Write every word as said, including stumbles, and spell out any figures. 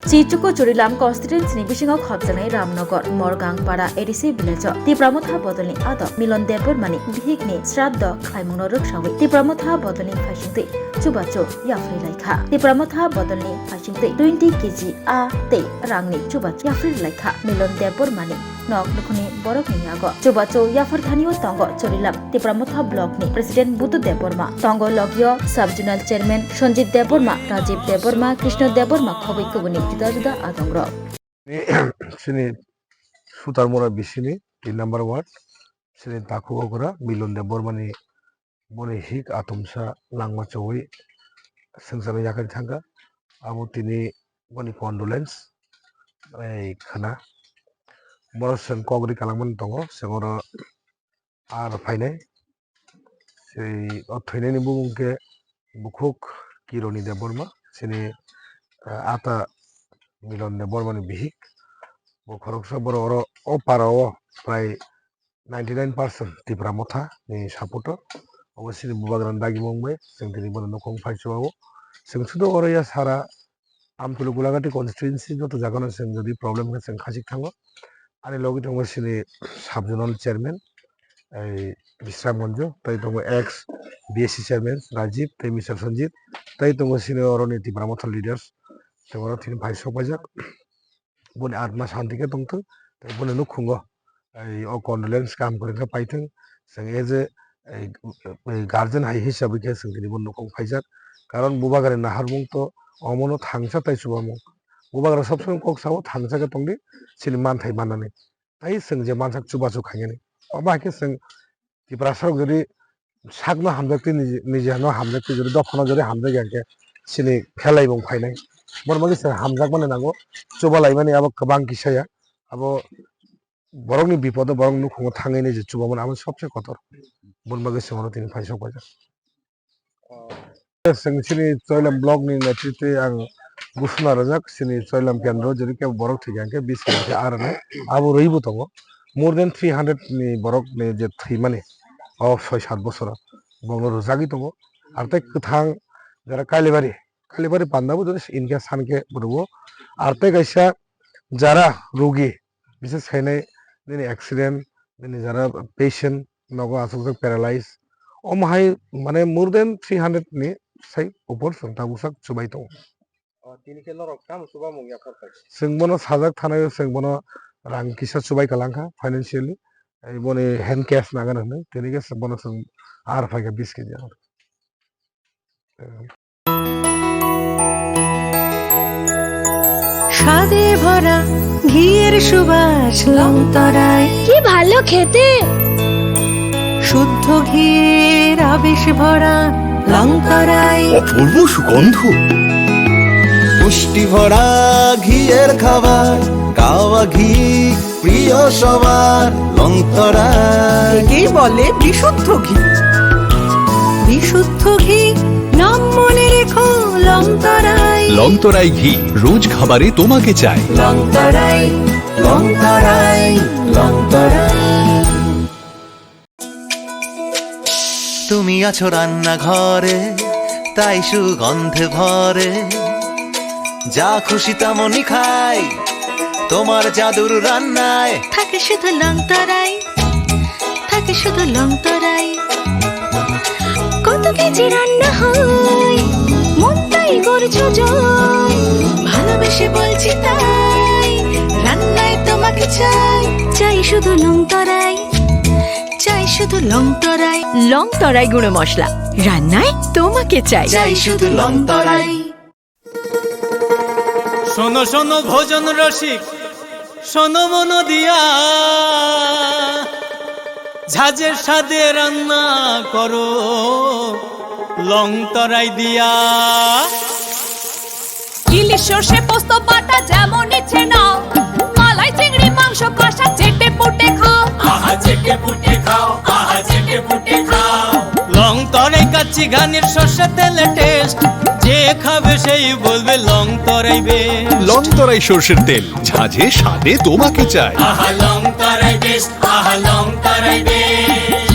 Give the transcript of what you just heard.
Chichuku Churilam constituency ni bisingo khopjaknai Ramnagar Morgang Para A D C village o Tipra Motha bodolni adok Milon Debbarma ni bihik ni sraddho khlaimung no rwksawi Tipra Motha bodolni phaisingtwi chubachu yapharwi laikha. Tipra Motha bodolni phaisingtwi twenty K G a tei rangni chubachu yapharwi laikha Milon Debbarma ni nok nukhungni borokni yago. Chubachu yapharthani o tongo Churilam Tipra Motha block ni president Buddha Debbarma, tongo logio sub zonal chairman Sanjit Debbarma, Rajib Debbarma, Krishna Debbarma khobwi kubuni juda juda adongrok. Chini Sutarmura bisini tin number ward, chini Takhu Okra Milon Debbarma ni boni hik atumsa langma chowi swngcharno yakarwi thangkha. Abo tini boni condolence, ei, khna. Borok chwng kok ri kalangmani tongo, chwng oro ar phainai. Sei o thwinaini bumung khe bukhuk Kironi Debbarma, chini, eh, ata Milon Debbarmani bihik. Bo khoroksa borok oro o para o prai ninety nine percent Tipra Motha ni supporter. Obo chini bubagrani dagimung bai chwng tini bono nukhung phai chubago. Chwng sudo oro ya sara Amtwlwi Gulagati constituency joto jagano chwng jodi problem khe chwng khachik thango. Ani logi tongo chini sub zonal chairman, ei, Bisram Gonjo, tei tongo ex B S C chairman Rajiv tei Mister Sanjit, tei tongo chini oroni Tipra Motha leaders, tei oro thini phai sok paijak. Boni atma santi khe tongthwng, tei boni nukhungo, ei, o condolence kaham kwrwng khe paithwng. Chwng as a, ei, ei, guardian hai hisabwi khe chwng tini bo nukhung phaijak. Karon bubagrani naharmung to omono thangsa tei chubamung. Bubagra sob somoi kok sao thangsa khe tongdi, chini manthai mannani. Tei chwng je mansak chubachu khainani. Obo hai khe chwng Tiprasarok jodi sakno hamjaktwi niji-, nijino hamjaktwi jodi dophano jodi hamjakya hwnkhe chini phelaimung phainai. Borok bagwi chwng hamjakmani nango, chubalaimani abo kwbang kisa ya. Abo borokni bipodo borok nukhungo thangwi niji chubamani abo sobse kotor. Boni bagwi chwng oro tini phai sok paijak. Chwng chini Choilam block ni netritwi ang gusuna rwjak, chini Choilam kendro jodi kebo borok thwikha hwnkhe biskang khe arwnai abo rwibo tongo. More than three hundred ni borok ni je thwimani o soi sat bosoro bongno rwjagwi tongo. Ar tei kwthang jara Kailibari, Kailibari panda bo jodi inkhe sankhe rwo. Ar tei kaisa jara rugi, bises khainai nini accident, nini jara patient nogo aswkjak paralyze. Omo hai mane more than three hundred ni sai upor chwng tabuksak chubai tongo. O, tini khe norok tamo chubamung yaphar kha? Chwng bono sajak thanai o, chwng bono rang kisa chubai kalangkha financially. Ei boni hand cash nagan hwnwi, tini khe bono chwng ar phaikha bis kg. স্বাদে ভরা ঘিয়ের সুবাস লং তরাই। কি ভালো খেতে। শুদ্ধ ঘিয়ের আবেশ ভরা লং তরাই। অপূর্ব সুগন্ধ। পুষ্টি ভরা ঘিয়ের খাবার, কাওয়া ঘি প্রিয় সবার, লং তরাই। একেই বলে বিশুদ্ধ ঘি। বিশুদ্ধ ঘি, নাম মনে রেখো, লং তরাই। লং তরাই ঘি, রোজ খাবারে তোমাকে চাই। লং তরাই, লং তরাই, লং তরাই। তুমি আছো রান্নাঘরে, তাই সুগন্ধে ভরে। যা খুশি তেমনই খাই, তোমার জাদুর রান্নায়। থাকে শুধু লং তরাই, থাকে শুধু লং তরাই। কত কেজি রান্না হয়, মনটাই করছো জয়। ভালোবেসে বলছি তাই, রান্নায় তোমাকে চাই। চাই শুধু লং তরাই, চাই শুধু লং তরাই। লং তরাই গুঁড়ো মশলা, রান্নায় তোমাকে চাই। চাই শুধু লং তরাই। শোনো শোনো ভোজন রসিক, শোনো মন দিয়া, ঝাঁঝের স্বাদে রান্না করো লং তরাই দিয়া। ইলিশ সর্ষে পোস্ত বাটা যেমন ইচ্ছে নাও, মালাই চিংড়ি মাংস কষা চেটে পুটে খাও। আহা চেটে পুটে খাও, আহা চেটে পুটে খাও। লং তরাই কাচ্চি ঘানির সর্ষে তেলে টেস্ট, যে খাবে সেই বলবে লং তরাই বেস্ট। লং তরাই সর্ষের তেল, ঝাঁঝে স্বাদে তোমাকে চাই। আহা লং তরাই বেস্ট, আহা লং তরাই বেস্ট।